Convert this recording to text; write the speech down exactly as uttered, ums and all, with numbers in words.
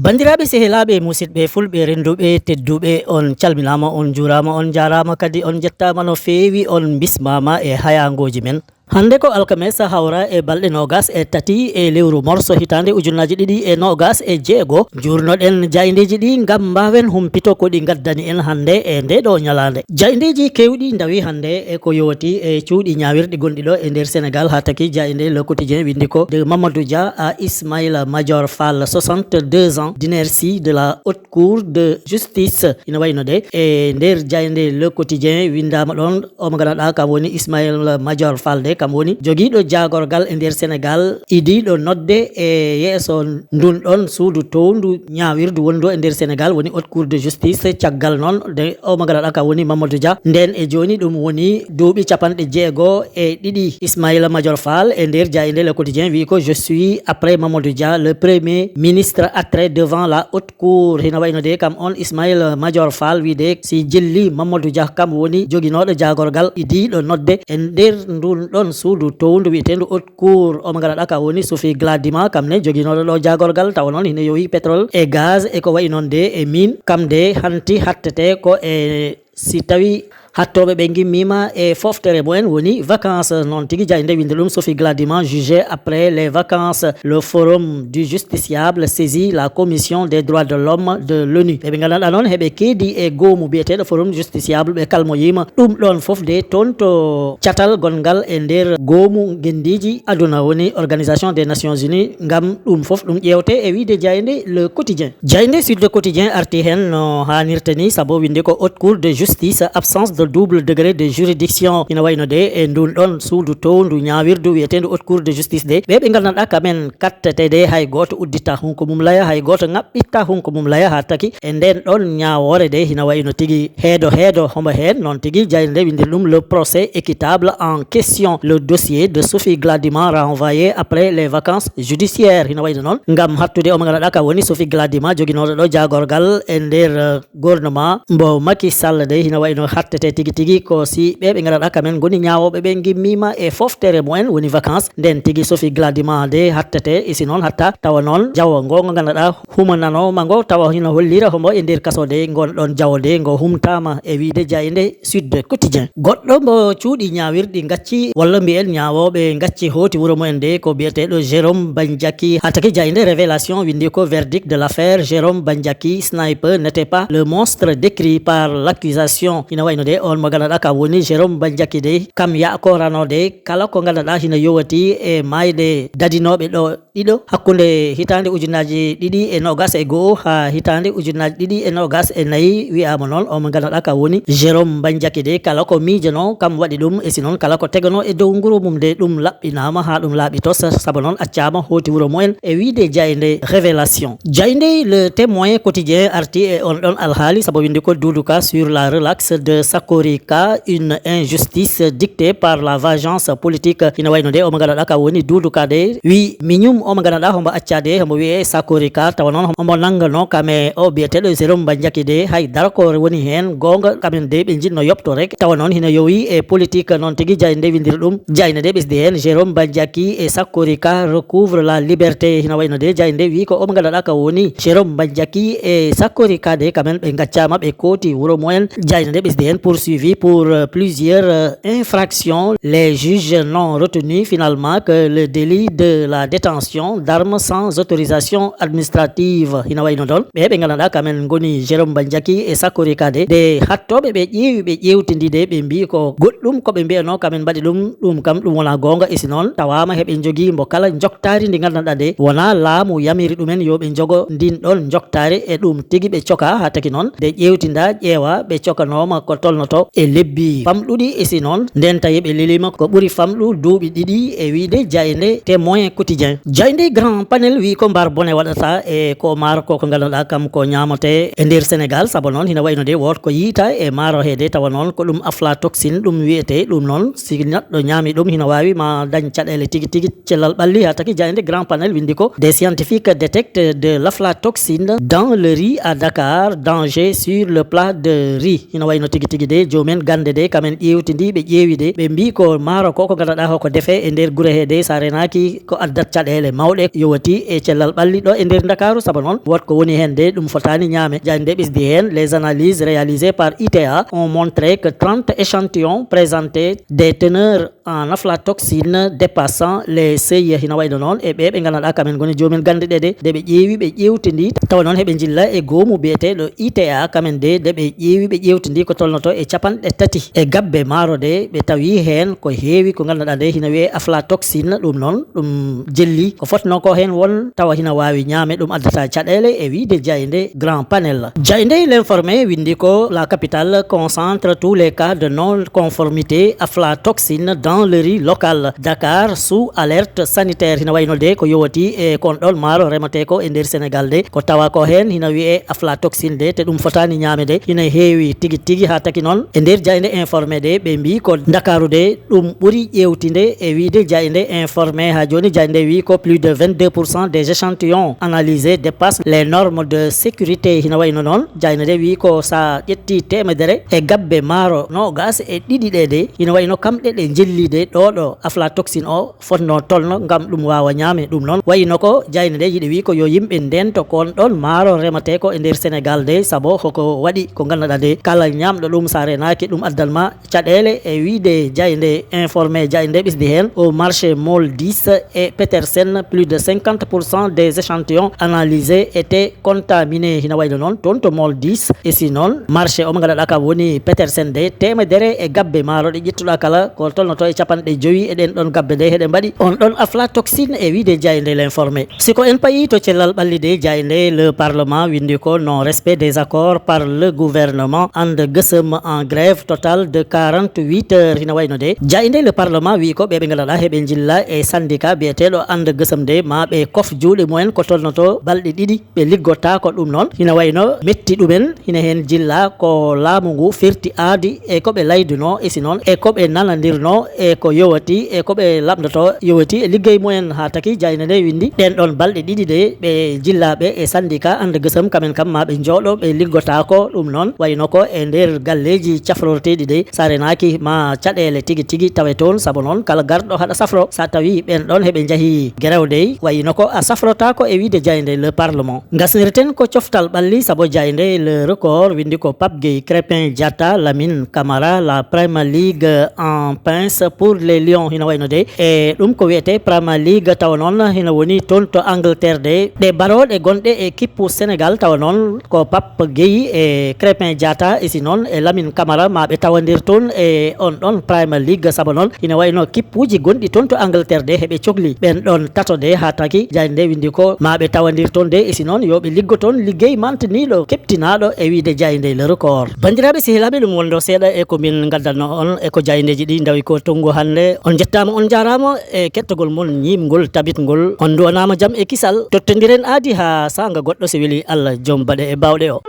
Banndiraaɓe, sehilaaɓe, musidɓe fulɓe, rennduɓe, tedduɓe, on calminaama, on njuuraama, on njaaraama kadi, on njettaama no feewi, on mbismaama e hayaangooji men. Hannde ko alkamesa, hawra e balɗe noogas e tati e lewru morso hitaande ujunnaaji ɗiɗi e noogas e jeego. Njuurnoɗen jaayndeeji ɗi ngam mbaawen humpito ko ɗi ngaddani en hannde e ndee ɗoo ñalaande. Jaayndeeji keewɗi ndawi hannde e ko yooti e cuuɗi ñaawirɗi gonɗi ɗo e nder Senegaal, haa taki jaaynde Le Quotidien winndi ko de Mamadou Dia à Ismaïla Madior Fall, soixante-deux ans d'inertie de la Haute Cour de Justice. Ina wayi no de e nder jaaynde Le Quotidien winndaama ɗoon, o mo ngannduɗaa kam woni Ismaïla Madior Fall de, kam woni jogiiɗo jaagorgal e nder Senegaal, idiiɗo nodde e yeeso ndun ɗoon suudu towndu ñaawirdu wondu e nder Senegaal, woni Haute Cour de Justice. Caggal noon de o mo ngannduɗaa kam woni Mamadou Dia. Ndeen e jooni ɗum woni duuɓi capanɗe jeego e ɗiɗi Ismaïla Madior Fall. E nder jaaynde Le Quotidien wi ko: "Je suis, après Mamadou Dia, le premier ministre attrait devant la Haute Cour." Hina wayi no de kam on Ismaïla Madior Fall wi de si jilli Mamadou Dia kam woni joginooɗo jaagorgal idiiɗo nodde e nder ndun ɗoon suudu towndu wiyeteendu Haute Cour. O mo ngannduɗaa kam woni Sophie Gladima, kam ne joginooɗo ɗo jaagorgal tawa noon hina yowi pétrole e gaz e ko wayi noon de e mine. Kam de hanti hattete ko e si tawi hattooɓe ɓe ngimmiima e fooftere mumen woni vacances. Noon tigi jaaynde winnde ɗum Sophie Gladima jugé après les vacances. Le forum du justiciable saisit la commission des droits de l'homme de l'ONU. Ɓe ɓe ngannduɗaa noon heɓe keedi e goomu biyeteeɗo forum justiciable, ɓe kalmoyiima ɗum ɗoon fof de toon to catal gonngal e nder goomu ngenndiiji aduna woni Organisation des Nations Unies ngam ɗum fof ɗum ƴeewte e wiyde jaaynde Le Quotidien. Jaaynde Sud Quotidien arti heen no haanirta ni, sabu winnde ko Haute Cour de Justice, absence de double degré de juridiction. Ina wayi no de e ndun ɗoon suudu towndu ñaawirdu wiyeteendu Haute Cour de Justice de, ɓe ɓe ngannduɗaa kamen kattete de hay gooto udditta hunko mum laya, hay gooto ŋaɓɓitta hunko mum laya, haa taki e ndeen ɗoon ñaawoore de hina wayi no tigi heedo heedo hombo heen. Noon tigi jaaynde nde winndir ɗum le procès équitable en question, le dossier de Sophie Gladima renvoyé après les vacances judiciaires. Hina wayi no noon ngam hattude o mo ngannduɗaa ka woni Sophie Gladima joginooɗo ɗo jaagorgal e nder, eh, gouvernement mbo Macky Sall de, hina wayi no hattete tigi tigi ko si ɓe ɓe ngannduɗaa kamen ngoni ñaawooɓe ɓe ngimmiima e fooftere mumen woni vacances. Nden tigi Sophie Gladima de hattete, e si noon hatta tawa noon jawo ngo ngo ngannduɗaa humananooma ngo tawa hino hollira hombo e nder kaso de, ngon ɗon jawo de ngo humtaama e wiide jaaynde Sud Quotidien. Goɗɗo mbo cuuɗi ñaawirɗi ngacci, walla mbiyen ñaawooɓe ngacci hooti wuro mumen de, ko biyeteeɗo Jérôme Bandiaky. Haa taki jaaynde Révélation winndi ko: "Verdict de l'affaire, Jérôme Bandiaky, sniper, n'était pas le monstre décrit par l'accusation." Ina wayno de on mo ngannduɗaa ka woni Jérôme Bandiaky de, kam yaakorano de kala ko ngannduɗaa hino yowati e maayde dadinooɓe ɗo ɗiɗo hakkunde hitaande ujunnaaji ɗiɗi e noogas e go'o haa hitaande ujunnaaji ɗiɗi e noogas e nayi. Wiyaama noon, o mo ngannduɗaa ka woni Jérôme Bandiaky de, kala ko miijano, kam waɗi ɗum, e si noon kala ko tegano e dow nguru mum de, ɗum laɓɓinaama haa ɗum laaɓi tos, sabu noon accaama hooti wuro mumen e wiide jaaynde Révélation. Jaaynde Le Témoin Quotidien arti e on ɗon alhaali, sabu winndi ko Doudou Ka sur la relaxe de Sakorika, une injustice dictée par la vengeance politique. Ina wayno de, o mo ngannduɗaa ka woni Doudou Ka de, wi miñum o mo ngannduɗaa hombo accaade, hombo wiyee Sakorika, tawa noon hombo nanngano kam e o biyeteeɗo Jérôme Bandiaky de, hay dara ko woni heen goonga, kamen de ɓe njiɗno yoɓto rek, tawa noon hino yowi e politique. Noon tigi jaaynde winndiri ɗum, jaaynde de ɓesdi heen: "Jérôme Bandiaky et Sakorika recouvrent la liberté." Hina wayno de jaaynde wi ko o mo ngannduɗaa ka woni Jérôme Bandiaky e Sakorika de, kamen ɓe ngaccaama, ɓe kooti wuro mumen. Jaaynde de ɓesdi heen: "Poursuivi pour, euh, plusieurs, euh, infractions, les juges n'ont retenu finalement que le délit de la détention d'armes sans autorisation administrative." Hina wayno ɗon ɓe ɓe ngannduɗaa kamen ngoni Jérôme Bandiaky e Sakorika de, de hattooɓe ɓe ƴeewi, ɓe ƴeewtindi de, ɓe mbii ko goɗɗum ko ɓe mbiyano kamen mbaɗi ɗum, ɗum kam ɗum wonaa goonga. E si noon tawaama heɓe njogii mbo kala njoktaari ndi ngannduɗaa de wonaa laamu yamiri ɗumen yo ɓe njogo ndin ɗon njoktaari, e ɗum tigi ɓe coka. Haa taki noon de ƴeewtinda ƴeewa, ɓe cokanooma ko tolno to e lebbi famɗuɗi. E si noon, nden tawi ɓe lelima ko ɓuri famɗu duuɓi ɗiɗi, e wiide jaaynde Témoin Quotidien. Jaaynde Grand Panel wi ko mbar bone waɗata e ko maaro ko, ko ngannduɗaa kam ko ñaamote e nder Sénégal. Sabu noon, hina wayno de woot ko yiita e maaro he de, tawa noon ko ɗum aflatoxine ɗum wiyete. Ɗum noon, si neɗɗo ñaami ɗum, hina waawi ma dañ caɗeele tigi tigi. Cellal ɓalli haa taki jaaynde Grand Panel windi ko: des scientifiques détectent de l'aflatoxine dans le riz à Dakar, danger sur le plat de riz. Hina wayno tigi tigi de, joomen gannde de, kamen ƴeewtindi, ɓe ƴeewi de, ɓe mbii ko maaro ko, ko ngannduɗaa hoko defe e nder gure he de, sa renaaki ko addat caɗeele mawɗe, yowati e cellal ɓalli ɗo e nder Ndakaaru. Sabu noon, woot ko woni heen de, ɗum fotaani ñaame. Jaaynde ɓesdi heen: les analyses réalisées par I T A ont montré que trente échantillons présentaient des teneurs en aflatoxine dépassant les seuils. Hina wayno noon e ɓe ɓe ngannduɗaa kamen ngoni joomen gannde ɗe de, de ɓe ƴeewi, ɓe ƴeewtindi, tawa noon heɓe njilla e goomu biyeteeɗo I T A, kamen de, de ɓe ƴeewi, ɓe ƴeewtindi ko tolnoto e capanɗe tati e gabbe maaro de, ɓe tawi heen ko heewi ko ngannduɗaa de hina wiyee aflatoxine. Ɗum noon, ɗum jelli ko fotnoo ko heen won, tawa hina waawi ñaame, ɗum addata caɗeele, e wiide jaaynde Grand Panel. Jaaynde L'Informé windi ko: la capitale concentre tous les cas de non-conformité aflatoxine dans le riz local. Dakar sous alerte sanitaire. Hina wayno de ko yowati e kon ɗon maaro remetee ko e nder Sénégal de, ko tawa ko heen hina wiyee aflatoxine de, te ɗum fotaani ñaame de, hina heewi tigi tigi. Haa taki noon e nder jaaynde Informé de, ɓe mbii ko Ndakaaru de ɗum ɓuri ƴeewtinde, e wiide jaaynde Informé. Haa jooni jaaynde wii ko plus de vingt-deux pour cent des échantillons analysés dépassent les normes de sécurité. Hina wayno noon, jaaynde de wii ko sa ƴetti teemedere e gabbe maaro noogas e ɗiɗi ɗe de, hina wayno kamɗe ɗe njelli de ɗo ɗo aflatoxine o fotnoo tolno ngam ɗum waawa ñaame. Ɗum noon wayino ko jaaynde nde yiɗi wii ko yo yimɓe ndento ko on ɗon maaro remetee ko e nder Sénégal de, sabo hoko waɗi ko ngannduɗaa de, kala ñaamɗo ɗum sa renaaki ɗum addan ma caɗeele. E wiide jaaynde Informé, jaaynde ɓesdi heen: au marché Môle dix et Petersen, plus de cinquante pour cent des échantillons analysés étaient contaminés. Hina wayno noon toon to Môle dix, e si noon marché o mo ngannduɗaa kam woni Petersen de, teemedere e gabbe maaro ɗe ƴettuɗaa kala ko tolnoto e capanɗe jowi e ɗen ɗon gabbe de, heɗe mbaɗi on ɗon aflatoxine, e wiide jaaynde L'Informé. Si ko en payi to cellal ɓalli de, jaaynde Le Parlement windi ko: non respect des accords par le gouvernement, And Gueusseum en grève totale de quarante-huit heures. Hina wayno de, jaaynde Le Parlement wii ko ɓe ɓe ngannduɗaa heɓe njilla e syndicat biyeteeɗo And Gueusseum de, ma ɓe kof juuɗe mumen ko tolnoto balɗe ɗiɗi ɓe liggotaako. Ɗum noon hina wayno metti ɗumen, hina heen jilla ko laamu ngu firti aadi e ko ɓe laydunoo, e si noon e ko ɓe nanandirnoo, e ko yowati e ko ɓe lamndotoo yowati e liggey mumen. Haa taki jaaynde nde winndi ɗen ɗon balɗe ɗiɗi de ɓe jillaaɓe e syndicat And Gueusseum kamen kam ma ɓe njooɗo ɓe liggotaako. Ɗum noon wayno ko e nder galleeji cafrorteeɗi de, sa renaaki ma caɗeele tigi tigi tawe toon, sabo noon kala garɗo haɗa safro, sa tawi ɓen ɗon heɓe njahi gerew dey, wayino ko a safrotaako, e wiide jaaynde Le Parlement. Ngasnirten ko coftal ɓalli, sabo jaaynde Le Record windi ko Pape Gueye, Crépin Diatta, Lamine Camara, la Premier League en pince pour les Lions. Hina wayno de e ɗum ko wiyetee Premier League, tawa noon hina woni toon to Angleterre de. Ɗe barooɗe gonɗe e kippu Sénégal, tawa noon ko Pape Gueye e Crépin Diatta, e si noon e Lamine Camara, ma ɓe tawandir toon e on ɗon Premier League, sabo noon hina wayno kippuuji gonɗi toon to Angleterre de heɓe cokli ɓen ɗon tato de, haa taki jaaynde nde windi ko ma ɓe tawandir toon de, e si noon yo ɓe liggo toon liggey mantiniiɗo, keɓtinaaɗo, e wiide jaaynde Le Record. Banndiraaɓe sehilaaɓe, ɗum wondo seeɗa e ko min ngaddanno on e ko jaayndeeji ɗi ndawi ko tongu hannde. On njettaama, on njaaraama e kettogol mon ñiimngol, tabitngol. On nduwanaama jam e kisal. Tottondiren aadi haa saanga goɗɗo, so weli Allah, joom baɗe e baawɗe o.